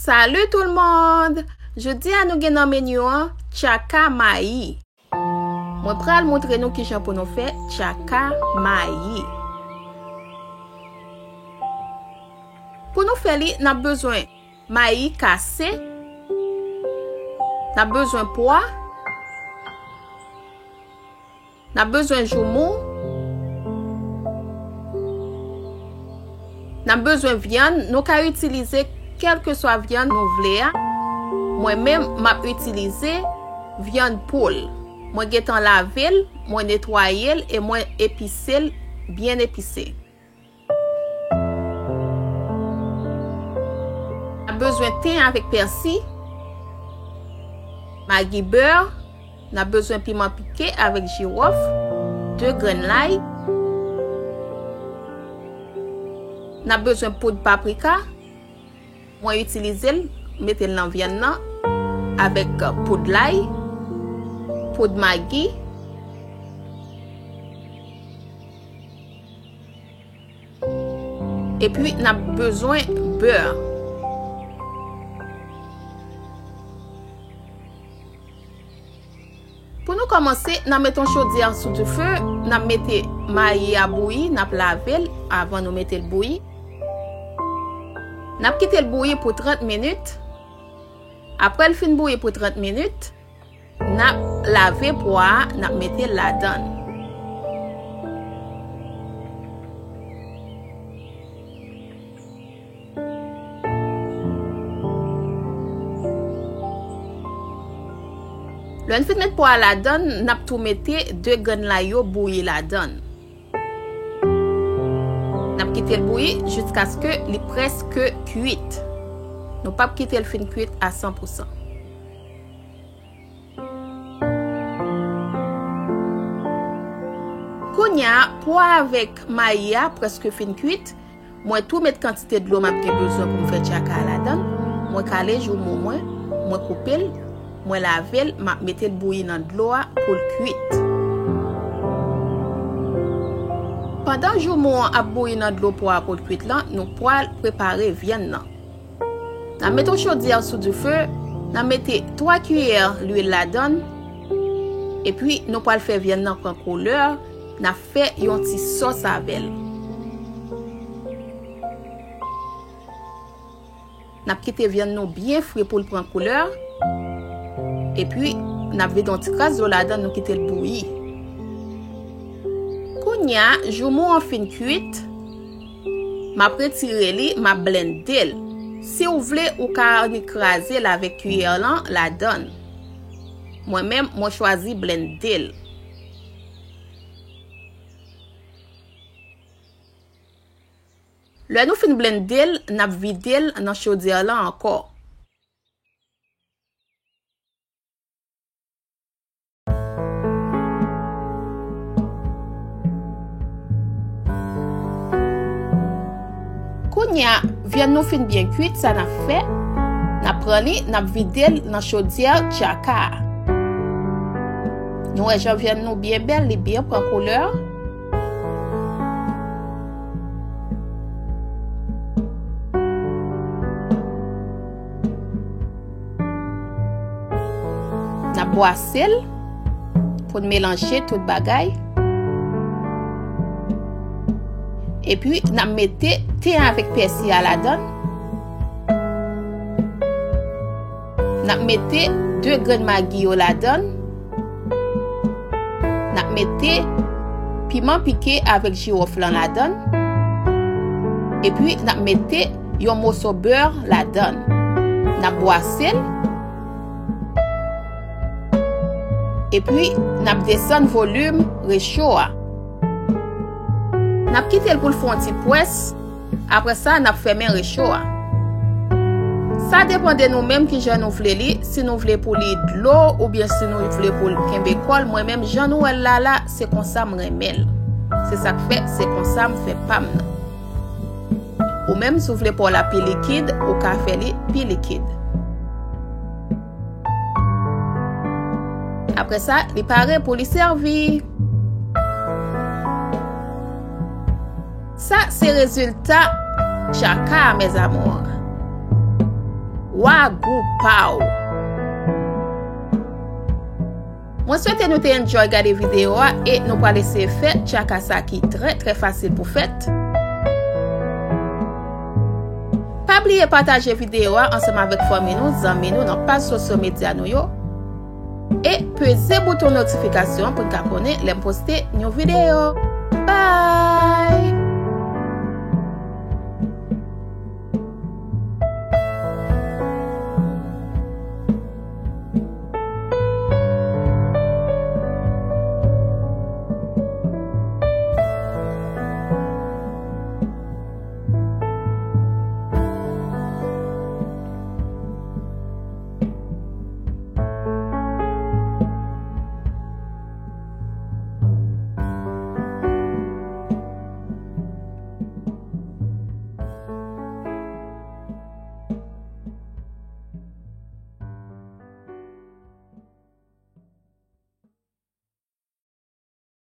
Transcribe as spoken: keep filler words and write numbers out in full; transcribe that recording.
Salut tout le monde! Jodi a nou gen nan meni an tchaka mayi. Mwen pral montre nou kijan pou nou fè tchaka mayi. Pou nou fè li, n ap bezwen mayi kase, n ap bezwen pwa, n ap bezwen joumou, n ap bezwen vyann. Nou ka itilize kèlkeswa vyann nou vle a. Mwen menm, m ap itilize vyann poul. Mwen gentan lave l, mwen netwaye l e mwen epise l byen epise. N ap bezwen ten avèk pèsi, magi, bè, n ap bezwen piman pike avèk jiwòf, de grenn lay. N ap bezwen poud paprika. Mwen itilize l, mete l nan vyann nan avèk poud lay, poud magi. Epi, n ap bezwen bè. Pou nou kòmanse, n ap mete yon chodyè sou dife, n ap mete mayi a bouyi, n ap lave l avan nou mete l bouyi. N ap kite l bouyi pou trant minit. Apre l fin bouyi pou trant minit, n ap lave pwa a, n ap mete l ladan l. Lè n fin met pwa a ladan l, n ap tou mete de grenn lay yo bouyi ladan l. N ap kite l bouyi jiskaske li prèske kuit. Nou p ap kite l fin kuit a san pou san. Kounye a, pwa avèk mayi a prèske fin kuit. Mwen tou met kantite dlo m ap gen bezwen pou m fè tchaka a ladan l. Mwen kale joumou mwen, mwen koupe l, mwen lave l, m ap mete l bouyi nan dlo a pou l kuit. Pandan joumou an ap bouyi nan dlo pwa a pou l kuit lan, nou pral prepare vyann nan. N ap mete yon chodyè sou dife, n ap mete twa kiyè lwil ladan l, epi nou pral fè vyann nan pran koulè, n ap fè yon ti sòs avè l. N ap kite vyann nou byen fri pou l pran koulè, epi n ap vide yon ti kras dlo ladan l, nou kite l bouyi. Kounye a, joumou an fin kuit, m ap retire li, m ap blende l. Si w vle, ou ka annik kraze l avèk kiyè lan ladan l. Mwen menm, mwen chwazi blende l. Lè nou fin blende l, n ap vide l nan chodyè lan ankò. Kounye a, vyann nou fin byen kuit, sa n ap fè? N ap pran li, n ap vide l nan chodyè tchaka a. Nou wè jan vyann nou byen bèl, li byen pran koulè. N ap bwase l pou n melanje tout bagay. Epi, n ap mete ten avèk pèsi a ladan l. N ap mete de grenn magi yo ladan l. N ap mete piman pike avèk jiwòf lan ladan l. Epi, n ap mete yon moso bè ladan l. N ap bwase l. Epi, n ap desann volim recho a. N ap kite l pou l fè yon ti pwès. Apre sa, n ap fèmen recho a. Sa depann de nou menm kijan nou vle li, si nou vle pou li dlo oubyen si nou vle pou l kenbe kò l. Mwen menm, jan nou wè l la la, se konsa m renmen l. Se sa k fè, se konsa m fè pa m nan. Ou menm, si w vle pa w la pi likid, ou ka fè li pi likid. Apre sa, li pare pou li sèvi. Sa se rezilta tchaka a, mes amours. Wa gou pa w. Mwen swete nou te enjoy gade videyo a e nou pral eseye fè tchaka sa ki trè trè fasil pou fèt. Pa bliye pataje videyo a ansanm avèk fanmi nou, zanmi nou nan paj sosyo medya nou yo. E peze bouton notifikasyon pou n ka konnen lè m poste yon videyo. Bye!